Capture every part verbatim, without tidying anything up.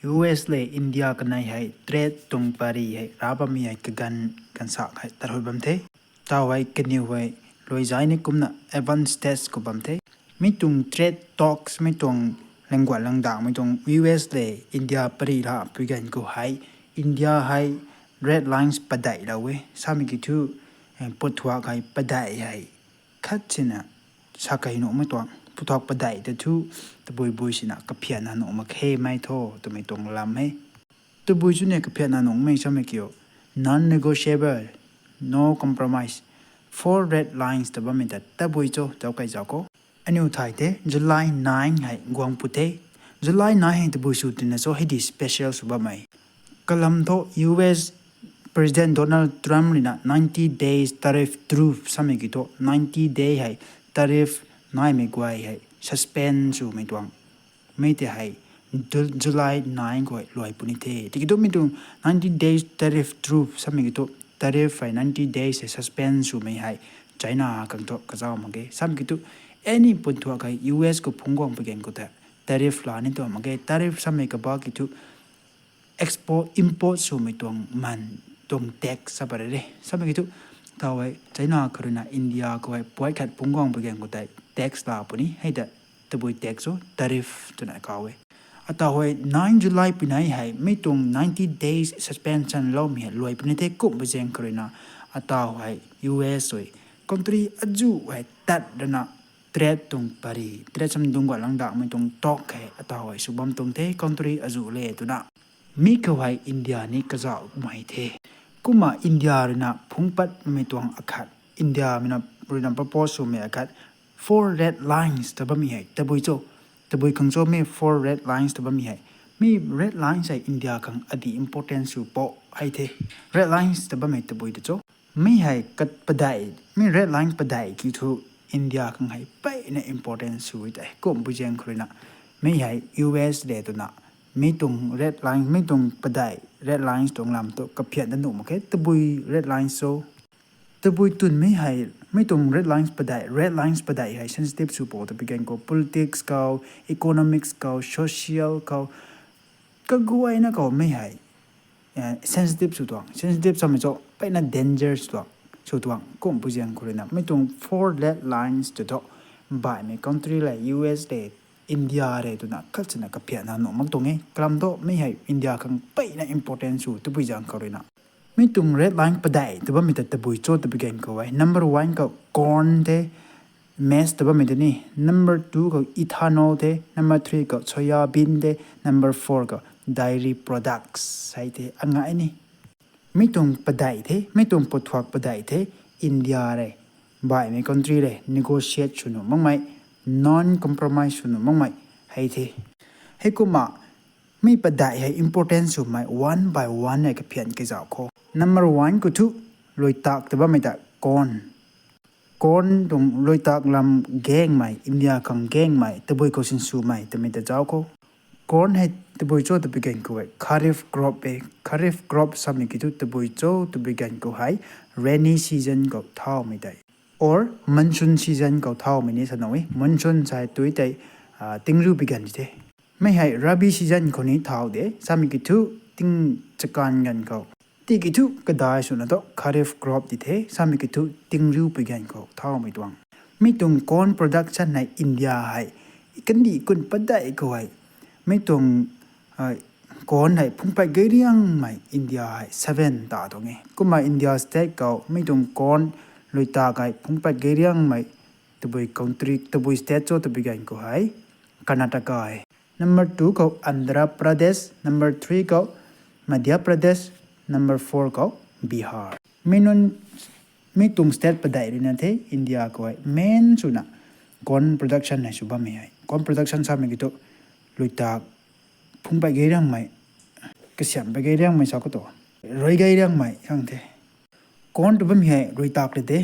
U S le India kanei hei trade tuang pary hei ra bammei hei kaganv ganvsak hei tarhui bam the. Taw hei kaniw hei luaizai ni kumna advanced states khou bam the. Mi tuang trade talks, mi tuang langguat langdakmei tuang U S le India pary ra pui ganv khou hei, India hei red lines padeih lou e. Samei kiu thu, eh, puthuak hei padeih hei khat sina sa kei nuhmei tuang, puthuak padeih ta thu tabui bui sina kaphiatna nuh mak khe mei tho twmei tuang lam e. Tabui chu ni kaphiatna nuhmei samei kiu, non-negotiable, no compromise, four red lines ta bammei ta tabui cho zauc kei zauc khou. Aniu thay the, July nine hei guang pu the. July nine hei tabui sw tina cho, hei di special sw bammei. Kalam thu U S President Donald Trump ruina ninety days tariff truce samei kiu thu, ninety day hei tariff naimei guay hei suspend swmei tuang. Mei tei hei Ju-, July nine khou hei luai puni the. Tiki thu mi tuang ninety days tariff truce samei kiu thu, tariff hei ninety days hei suspend swmei hei China khang thu kazauh mak ge. Samei kiu thu, any puthuak hei U S khou phungc guang pui ganv khou tei tariff la ni tuang mak ge. Tariff samei kaba kiu thu, export, import swmei tuang man, tuang tax sa pat re. Samei kiu thu, taw hei China khou ruina India khou hei puai khat phungc guang pui ganv khou tei tax la puni, hei ta tabui tax cho, tariff twna kau e. Ataw hei nine July pui nai hei mi tuang ninety days suspension loumei hei luai puni the. Kumhpui zaeng khou ruina, ataw hei U S hei country azuh hei tat rana trade tuang pary, trade sam dungc guat langdakmei tuang talk hei ataw hei sw bam tuang the, country azuh le twna. Mi khou hei India ni kazauh mei the. Kumna India ruina phungc patmei tuang akhat, India ruina propose swmei akhat, four red lines ta bammei hei tabui cho, tabui khang cho mi four red lines ta bammei hei. Mi red lines hei India khang adi important sw po hei the. Red lines ta bammei tabui ta cho. Mi hei kat padeih, mi red line padeih kiu thu India khang hei mpeyna important sw tei. Kumhpui zaeng khou ruina, mi hei U S le twna, mi tuang red line, mi tuang padeih, red lines tuang lam thu kaphiatna nuh mak khe, tabui red lines cho. Tabui twn mi hei, mi tuang red lines padeih, red lines padeih hei sensitive sw po twpui ganv khou politics khou, economics khou, social khou, kaguayna khou mi hei, eh, sensitive sw tuang, sensitive samei cho mpeyna danger sw tuang, sw tuang. Kumhpui zaeng khou ruina mi tuang four red lines tw thu, baihmei country le U S le India re twna khat sina kaphiatna nuh mak tuang e. Kalam thu mi hei India khang mpeyna important sw twpui zaeng khou ruina. Mi tuang red line padeih ta bammei ta tabui cho twpui ganv khou e. Number one khou corn the, maize ta bammei ta ni. Number two khou ethanol the. Number three khou soya bean the. Number four khou dairy products hei the. Angai ni. Mi tuang padeih the, mi tuang puthuak padeih the, India re, baihmei country le negotiate sw nuh makmei, non-compromise sw nuh makmei hei the. Heikumna, mi padeih hei important swmei one by one hei kaphian kazauh khou. Number one khou thu, luitak ta bammei ta corn. Corn tuang luitak lam gaengmei, India khang gaengmei, tabui khou sinswmei twmei ta zauc khou. Corn hei tabui cho twpui ganv khou hei kharif crop e. Kharif crop samei kiu thu tabui cho twpui ganv khou hei rainy season khou thaumei tei, or monsoon season khou thaumei ni sa nuh e. Monsoon sa tui tei, ah, tingriu pui ganv the. Mi hei rabi season khou ni thau de, samei kiu thu ting chakan ganv khou. Tiki thu kadai swna thu kharif crop di the, samei kiu thu tingriu pui ganv khou thaumei tuang. Mi tuang corn production hei India hei kandih kun padeih khou hei, mi tuang, ah, corn hei phungpat gayriangmei India hei seven ta tuang e. Kumna India state khou mi tuang corn luitak hei phungpat gayriangmei tabui country, tabui state cho twpui ganv khou hei Karnataka e. Number two khou Andhra Pradesh, number three khou Madhya Pradesh, number four khou Bihar. Mi nunc, mi tuang state padeih ruina the India khou hei main swna corn production hei sw bammei hei. Corn production samei kiu thu luitak phungpat gayriangmei, kasiamhpat gayriangmei sa khou tu, rui gayriangmei khang the. Corn tw bammei hei luitak le de.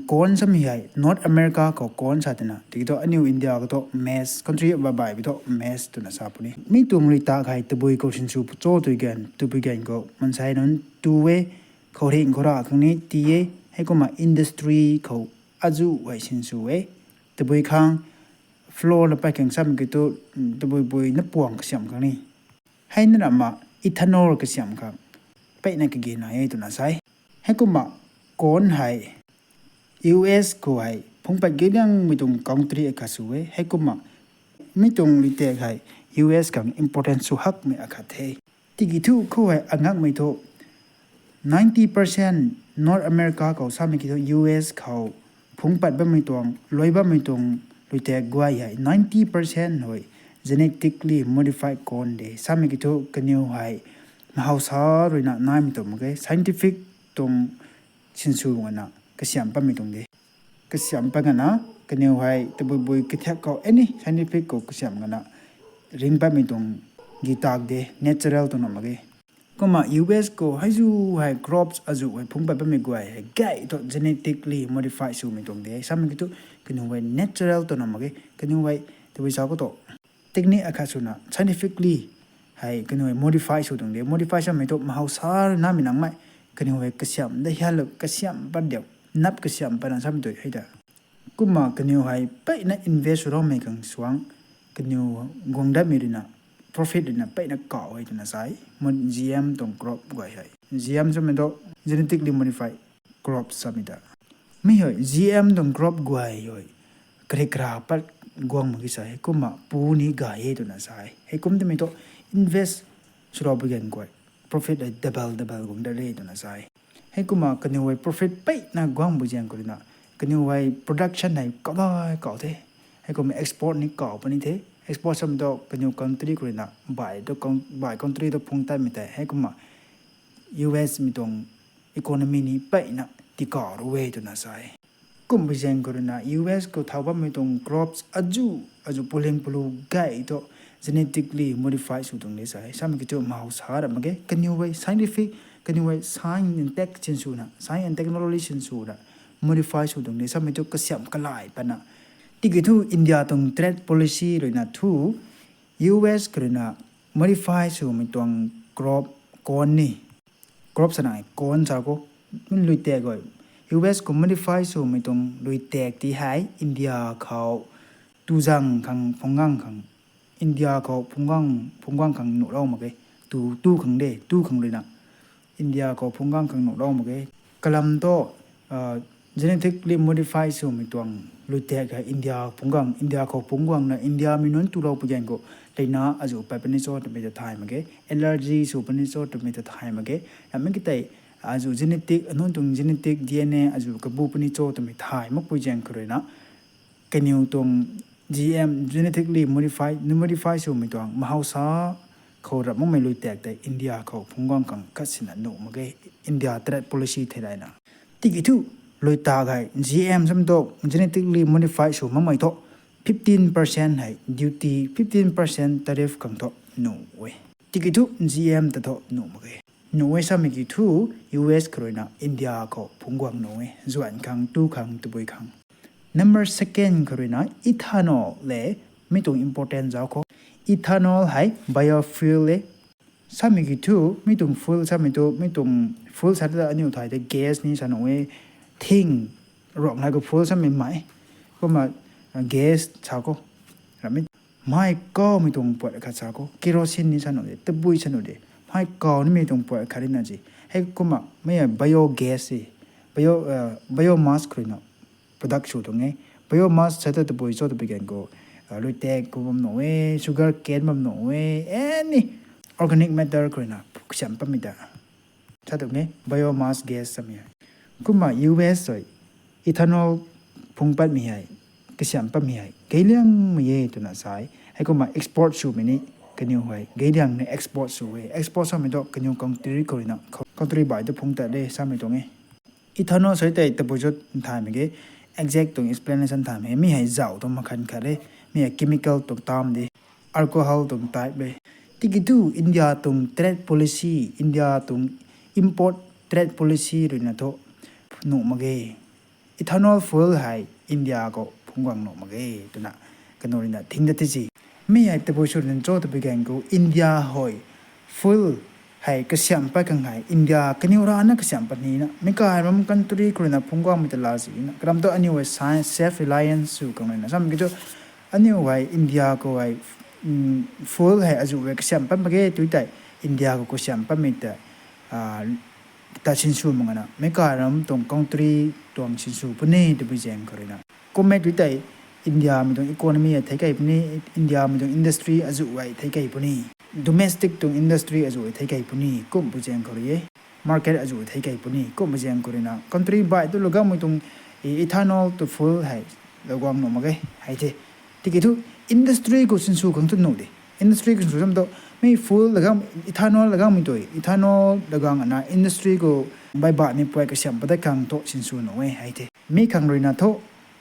Corn samei hei North America khou corn sa twna, tiki thu aniu India khou thu maize, country baihmei thu maize twna sa puni. Mi tuang luitak hei tabui khou sinsw cho twpui ganv, twpui ganv khou mansei nunc tu e, khouringh khou ra khang ni ti e, heikumna industry khou azuh hei sinsw e. Tabui khang flour na pat khang samei kiu thu, tabui bui na puang kasiamh khang ni Ai na rama ethanol kasiamh kha peyna kage na e twna sa e. Heikumna corn hei U S khou hei phungc pat geliangmei tuang country akhat sw e. Heikumna mi tuang lui tak hei U S khang important sw hakmei akhat the. Tiki thu khou hei angakmei thu ninety percent North America khou samei ki thu U S khou phungc pat bammei tuang, luai bammei tuang lui tak guay hei ninety percent hei genetically modified corn de. Samei ki thu kaniw hei mahawsa ruina naimei tuang mak ge, scientific tuang sinsw ngana kasiamh patmei tuang de. Kasiamh pat ngana kaniw hei tabui bui kathiak khou any scientific khou kasiamh ngana ring patmei tuang gi tak de, natural tuang na mak ge. Kumna U S khou heizu hei crops azu hei phungc pat bammei guay hei gay thu genetically modify swmei tuang de. Samei ki thu kaniw hei natural tuang na mak ge. Kaniw hei tabui sa khou thu technique akhat swna scientifically hei kaniw hei modify sw tuang de. Modify samei thu mahawsa naimei nangmei kaniw hei kasiamh da hianlou kasiamh pat diu, nap kasiamh patna samei tu hei ta. Kumna kaniw hei peyna invest sw raumei khang suang kaniw guang datmei ruina profit ruina peyna kau hei twna sa e. G M tuang crop guay hei G M samei thu genetically modified crops samei ta. Mi hei G M tuang crop guay hei karik kara pat guang mak ki sa e. Kumna pu ni gay e twna sa e. Heikum twmei thu invest sw rau bu gan guay profit hei double double guang dat re twna sa e. Heikumna kaniw hei profit peyna guang bu zaeng khou ruina kaniw hei production hei kau dai kau the. Heikumna export ni kau puni the. Export samei thu kaniw country khou ruina bai country tu phungc tatmei tei heikumna U S mei tuang economy ni peyna tikau ru e twna sa e. Kumbi zaeng khou ruina U S khou thau bammei tuang crops azu azu puling pulu gay thu genetically modify sw tuang de sa e. Samei ki thu mahawsa ra mak ge, kaniw hei scientific, kaniw hei science and tech sinswna, science and technology sinswna modify sw tuang de. Samei thu kasiamh kalay patna. Tiki thu India tuang trade policy ruina thu U S khou ruina modify swmei tuang crop corn ni, crop sana corn sa khou lui tak e. U S khou modify swmei tuang lui tak ti hei India khou tu zang khang phungc gang khang, India khou phungc gang khang nuh rau mak ge. Tu, tu khang de, tu khang ruina India khou phungc gang khang nuh rau mak ge. Kalam thu genetically modify swmei tuang lui tak hei India phungc gang, India khou phungc guangna India mei nunc tu rau pu gan khou leina azu pat puni cho twmei ta thay mak ge, allergy sw puni cho twmei ta thay mak ge. Ramei ki tei azu genetic, anunc tuang genetic D N A azu kabu puni cho twmei thay makpui zaeng khou ruina kaniw tuang G M, genetically modify, modify swmei tuang mahawsa khou rap makmei lui tak tei India khou phungc gang khang khat sina nuh mak ge, India trade policy theilayna. Tiki thu lui tak hei G M samei thu genetically modify sw makmei thu fifteen percent hei duty, fifteen percent tariff khang thu nuh e. Tiki thu G M ta thu nuh mak ge. Nuh e samei ki thu U S khou ruina India khou phungc guang nuh e, zuan khang, tu khang, tabui khang. Number second khou ruina ethanol le, mi tuang important zauc khou. Ethanol hei biofuel le. Samei ki thu mi tuang fuel samei thu, mi tuang fuel sa ta aniu thay tei gas ni sa nuh e, thing, ruak nai khou fuel samei mei. Kumna gas sa khou ramei, mei kawmei tuang puat khat sa khou kerosene ni sa nuh de, tabui sa nuh de, mei kaw nimei tuang puat khat rina si. Heikumna mei hei biogas si, bio, biomass khou ruina product sw tuang e. Biomass sa ta tabui cho twpui gan khou lui tak khou bam nuh e, sugar cane bam nuh e, any organic matter khou ruina kasiamh patmei ta sa tuang e, biomass gas samei hei. Kumna U S hei ethanol phungc patmei hei, kasiamh patmei hei gayliangmei e twna sa e. Heikumna export swmei ni kaniw hei gayliang ni export sw e. Export samei thu kaniw country khou ruina, country bai tu phungc tat de samei tuang e. Ethanol sa tei tabui cho nthay mak ge, exact tuang explanation nthay mak ge, mi hei zauc tuang makhan khat e, mi hei chemical tuang term de, alcohol tuang type e. Tiki thu India tuang trade policy, India tuang import trade policy ruina thu nuh mak ge. Ethanol fuel hei India khou phungc guang nuh mak ge twna kaniw ruina thing dat ti si. Mi hei tabui sw rin cho twpui gan khou India hei fuel hei kasiamh pat khang hei India kaniw rana kasiamh pat nina, mi kai bam country khou ruina phungc guangmei ta la sina, kalam thu aniu hei self reliance sw khang ruina samei ki thu aniu hei India khou hei food hei azuh e kasiam pat mak ge tui tei, India khou kasiam patmei tei ta sinsw mak na meic kai ram tuang country tuang sinsw puni tabui zaeng khou ruina. Kummei tui tei Indiamei tuang economy a thei kei puni, Indiamei tuang industry azuh e thei kei puni, domestic tuang industry azuh e thei kei puni kum pui zaeng khou rui e. Market azuh e thei kei puni kum pui zaeng khou ruina country baih tu lagammei tuang ethanol tu fuel hei lou guang nuh mak ge hei the. Tiki thu industry khou sinsw khang tu nuh de. Industry khou sinsw sam tu mi fuel lagam ethanol lagammei tu ethanol lagang ana industry khou baih baihmei puai kasiam pat dat khang thu sinsw nuh e hei the. Mi khang ruina thu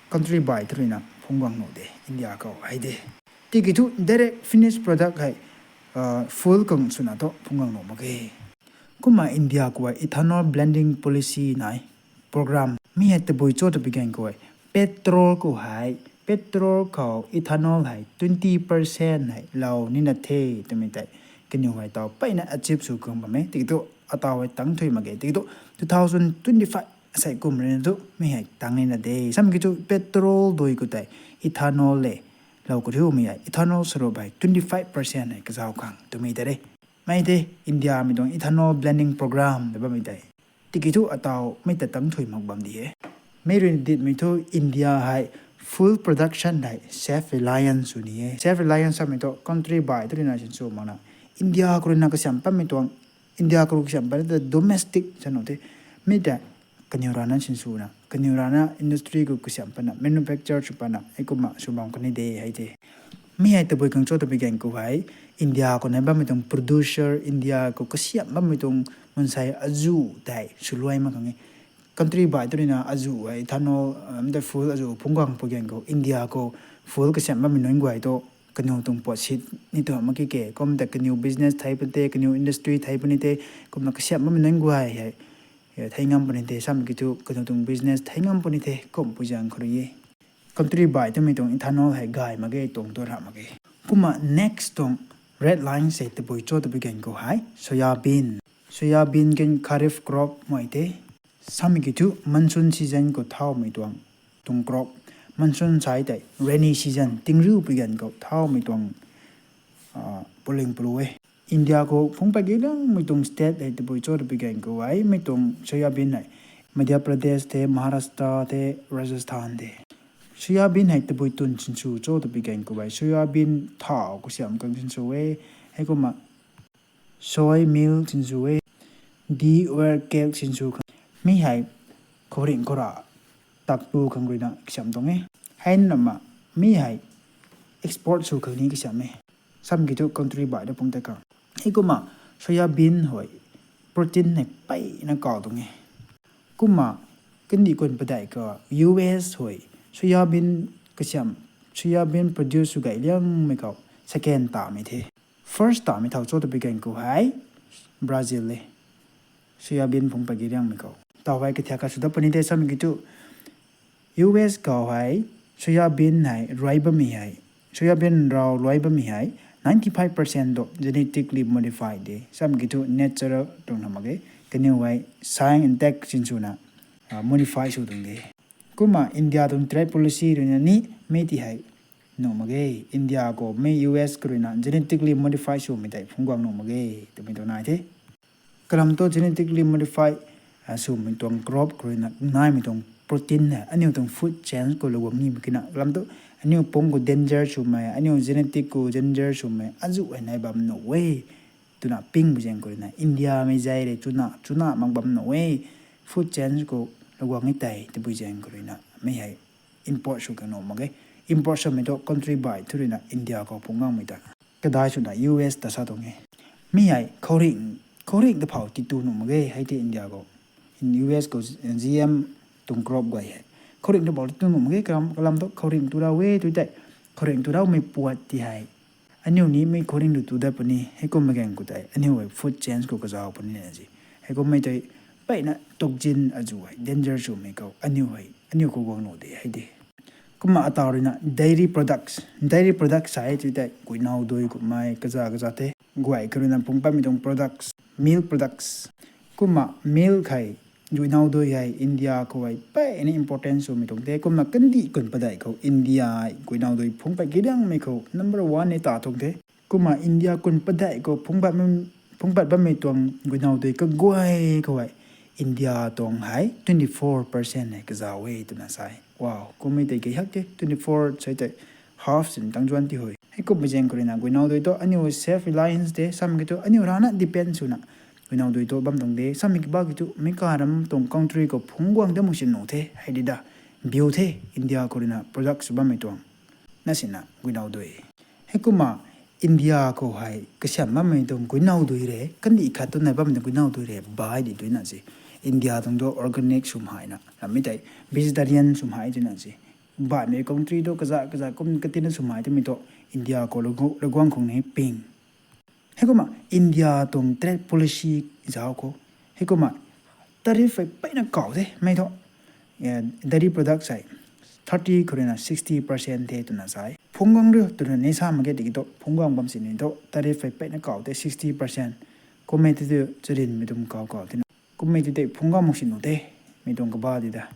country baih tu ruina phungc guang nuh de India khou hei de. Tiki thu direct finish product hei fuel khang swna thu phungc guang nuh mak ge. Kumna India khou ethanol blending policy nai program mi hei tabui cho tabui gan khou petrol khou hei, petrol khou ethanol hei twenty percent hei lou nina the twmei tei kaniw hei taw peyna achieve sw khang bam e. Tiki thu ataw hei tang thui mak ge. Tiki thu two thousand twenty five asei kum ruina thu mi hei tang nina de. Sam ki thu petrol dui khou tei ethanol le lou khou thiumei hei ethanol sarup hei twenty five percent hei kazauh khang twmei tei re. Mei the Indiamei tuang ethanol blending program ta bammei tei. Tiki thu ataw mei ta tang thui mak bam di e. Mei rui ditmei thu India hei fuel production hei self reliance sw ni e. Self reliance samei thu country baih tu ruina sinsw mak na India khou ruina kasiam patmei tuang India khou kasiam pat ta domestic sa nuh the. Mi ta kaniw rana sinswna kaniw rana industry khou kasiam patna manufacture sw patna hei kumna sw bam kan de hei the. Mi hei tabui khang cho tabui gan khou hei India khou nai bammei tuang producer, India khou kasiam bammei tuang mansei azuh tei swluai mak khang e. Country baih tu ruina azuh hei ethanol mei tei fuel azuh phungc guang pui gan khou India khou fuel kasiam bammei nunc guay tu kaniw tuang puat sit ni tu mak ki ke. Kum ta kaniw business thei puni the, kaniw industry thei puni the, kumna kasiam bammei nunc guay hei thei ngam puni the. Sam ki thu kaniw tuang business thei ngam puni the kum pui zaeng khou rui e. Country baih twmei tuang ethanol hei gay mak ge tuang tu ra mak ge. Kumna next tuang red line se tabui cho tabui gan khou hei soya bean. Soya bean kan kharif crop mei the. Samei ki thu monsoon season khou thaumei tuang, tuang crop. Monsoon sai tei rainy season tingriu pui gan khou thaumei tuang puling palu e. India khou phungc pat gi liangmei tuang state hei tabui cho tabui gan khou hei mei tuang soya bean hei Madhya Pradesh the, Maharashtra the, Rajasthan the. Soya bean hei tabui twn sinsw cho tabui gan khou hei soya bean thau kasiam khang sinsw e. Hei kumna soy meal sinsw e, di or cake sinsw khang. Mi hei khouringh khou ra tak tu khang ruina kasiam tuang e. Hei namna mi hei export sw khang ni kasiam e. Sam ki thu country baih na phungc ta khang. Hei kumna soya bean hei protein hei peyna kau tuang e. Kumna kandih kun padeih khou U S hei soya bean kasiam, soya bean produce sw gay liangmei khou second tamei the. First tamei thau cho tabui gan khou hei Brazil e. Soya bean phungc pat gi liangmei khou taw hei kathiak kha sw dat puni the. Samei ki thu U S khou hei soya bean hei ruai bammei hei, soya bean rau ruai bammei hei ninety five percent tu genetically modified de. Samei ki thu natural tuang na mak ge. Kaniw hei science and tech sinswna modify sw tuang de. Kumna India tuang trade policy ruina ni mi ti hei nuh mak ge. India khou mei U S khou ruina genetically modify swmei tei phungc guang nuh mak ge twmei tu nai the. Kalam thu genetically modify swmei tuang crop khou ruina naimei tuang protein hei aniu tuang food chain khou lou guang ni mak kina. Kalam thu aniu pung khou danger swmei, aniu genetic khou danger swmei azuh hei nai bam nuh e. Twna ping pui zaeng khou ruina Indiamei zei rui chuna, chuna mak bam nuh e. Food chain khou lou guang ni tei tabui zaeng khou ruina mi hei import sw khang nuh mak ge. Import swmei thu country baih thu ruina India khou phungc guangmei ta kadai swna U S ta sa tuang e. Mi hei khouringh, khouringh ta phau titu nuh mak ge hei tei India khou. U S khou G M tuang crop guay hei khouringh ta phau titu nuh mak ge. Kalam, kalam thu khouringh tu rau e tui tei, khouringh tu raumei puat ti hei aniu ni mi khouringh tu tu dat puni, hei kummei gan khou tei aniu hei food chain khou kazauh puni na si. Hei kummei tei peyna toxin azuh hei danger swmei khou aniu hei, aniu khou guang nuh de hei de. Kumna ataw ruina dairy products, dairy products sa e tui tei kuinau dui kummei kaza kaza the. Guay khou ruina phungc patmei tuang products, milk products. Kumna milk hei Guinaw dui hei India khou hei peyna important swmei tuang the. Kumna kandih kun padeih khou India guinaw dui phungc pat kiriangmei khou number one ni ta tuang the. Kumna India kun padeih khou phungc pat, phungc pat bammei tuang guinaw dui kaguay khou hei India tuang hei twenty four percent hei kazauh e twna sa e. Wow, kummei tei kei hak the, twenty four sei tei half sin tang zuan ti hui. Heikumhmei zaeng khou ruina guinaw dui thu aniu self reliance de, samei ki thu aniu rana depend swna guinaw dui thu bam tuang de, samei ki ba ki thu meic karam tuang country khou phungc guang dat mak sin nuh the, hei di da, biu the, India khou ruina product sw bammei tuang. Na sina guinaw dui. Heikumna India khou hei kasiam bammei tuang guinaw dui re, kandih khat tu nai bammei tuang guinaw dui re, bai di tuina se. India tuang tu organic swmei na, rammei tei vegetarian swmei tuina se. Baihmei country tu kaza kaza kum katina swmei twmei tu India khou lagu-, laguang khang ni ping. Heikumna India tuang trade policy zauc khou, heikumna tariff hei peyna kau the mei thu. Dairy products hei thirty khou ruina sixty percent the twna sa e. Phungc guang riu twna ni sa mak ge tiki thu phungc guang bam sini thu tariff hei peyna kau the sixty percent. Kummei tei tu charinmei tuang kau kau tina, kummei tei tei phungc guang mak sini the, mei tuang kaba di da.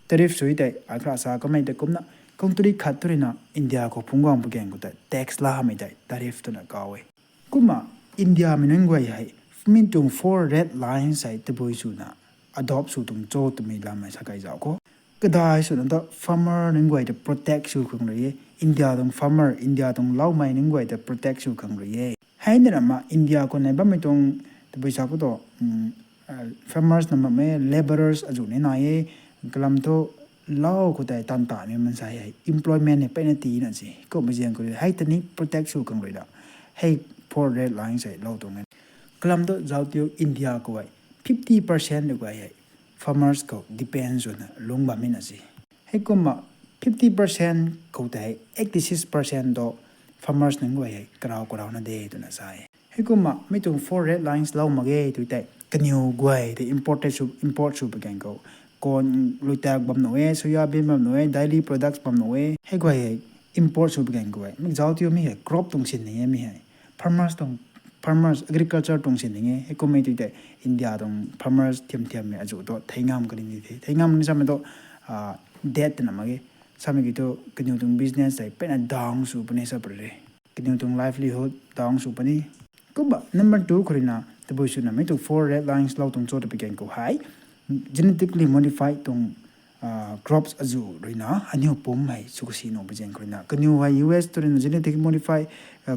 Tariff sw tei ai khra sa kamei tei kumna country khat tu ruina India khou phungc guang pagaeng khou tei tax lamei tei tariff twna kau e. Kumna Indiamei nunc guay hei mi tuang four red lines hei tabui swna adopt sw tuang cho twmei lam hei sa kai zauc khou, kadai swna ta farmer nunc guay ta protect sw khang rui e. India tuang farmer, India tuang laumei nunc guay ta protect sw khang rui e. Hei na ramna India khou nai bammei tuang tabui sa khou tu farmers na bammei labourers azuh ni nai e. Kalam thu lau khou tei tan tamei mansei hei employment hei peyna tina se. Kumhmei zaeng khou rui hei ta ni protect sw khang ruina hei four red lines hei lou tuang e. Kalam thu zauc tiu India khou hei fifty percent rui guay hei farmers khou depend swna lungc bammei na se. Heikumna fifty percent khou tei eighty six percent tu farmers nunc guay hei karau karauna de twna sa e. Heikumna mi tuang four red lines lou mak ge tu tei kaniw guay tei imported sw, import sw pagaeng khou corn, luitak bam nuh e, soya bean bam nuh e, dairy products bam nuh e, hei guay hei import sw pagaeng khou e. Mi zauc tiu mi hei crop tuang sin ni e mi hei. Farmers tuang, farmers agriculture tuang sin ni e. Heikummei tu tei India tuang farmers thiam thiammei azuh tu thei ngam kani ni the. Thei ngam ni samei tu debt twna mak ge. Samei ki thu kaniw tuang business tei peyna down sw puni sa pare. Kaniw tuang livelihood down sw puni. Kumna number two khou ruina tabui swna mi tuang four red lines lou tuang cho ta pagaeng khou hei genetically modified tuang crops azuh ruina aniu pumc hei sw kasi nuh pui zaeng khou ruina. Kaniw hei U S tu ruina genetic modified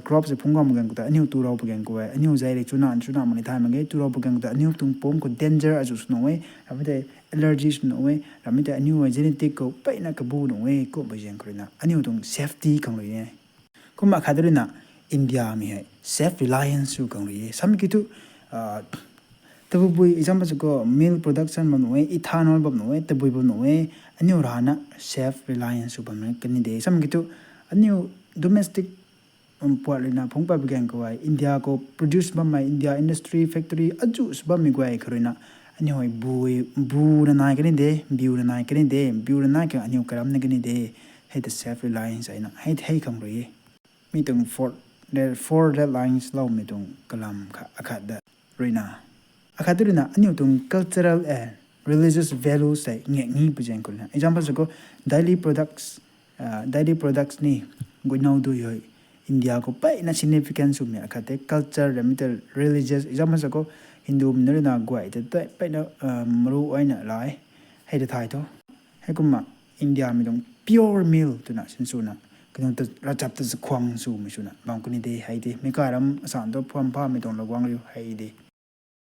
crops hei phungc guang pagaeng khou ta aniu tu rou pagaeng khou e, aniu zei rui chuna chuna mani thay mak ge, tu rou pagaeng khou ta aniu tuang pumc khou danger azuh sw nuh e, rammei tei allergy sw nuh e, rammei tei aniu hei genetic khou peyna kabu nuh e, kumhmei zaeng khou ruina aniu tuang safety khang rui e. Kumna khat ruina Indiamei hei self reliance sw khang rui e. Samei ki thu tabui bui example sw khou milk production bam nuh e, ethanol bam nuh e, tabui bam nuh e, aniu rana self reliance sw bam kani de. Samei ki thu aniu domestic puat ruina phungc pat pagaeng khou e, India khou produce bammei, India industry factory azuh sw bammei guay khou ruina aniu hei bu, bu na nai kani de, biu na nai kani de, biu na nai khang aniu karam na kani de. Hei ta self reliance aina hei, hei khang rui e. Mi tuang four, four red lines loumei tuang kalam kha, akhat da ruina. Akhat ruina aniu tuang cultural and religious values tei ngak ni pui zaeng khou ruina. Example sw khou dairy products, dairy products ni guinaw dui hei India khou peyna significance swmei akhat tei culture, rammei tei religious. Example sw khou Hindumei nunc ruina guay tei peyna maru ayna lai. Hei ta thay thu. Heikumna Indiamei tuang pure meal twna sinswna kaniw ta ravchap ta zakhwang swmei swna bam kani de hei de. Meic kai ram asan tu phuam phamei tuang laguang riu hei de.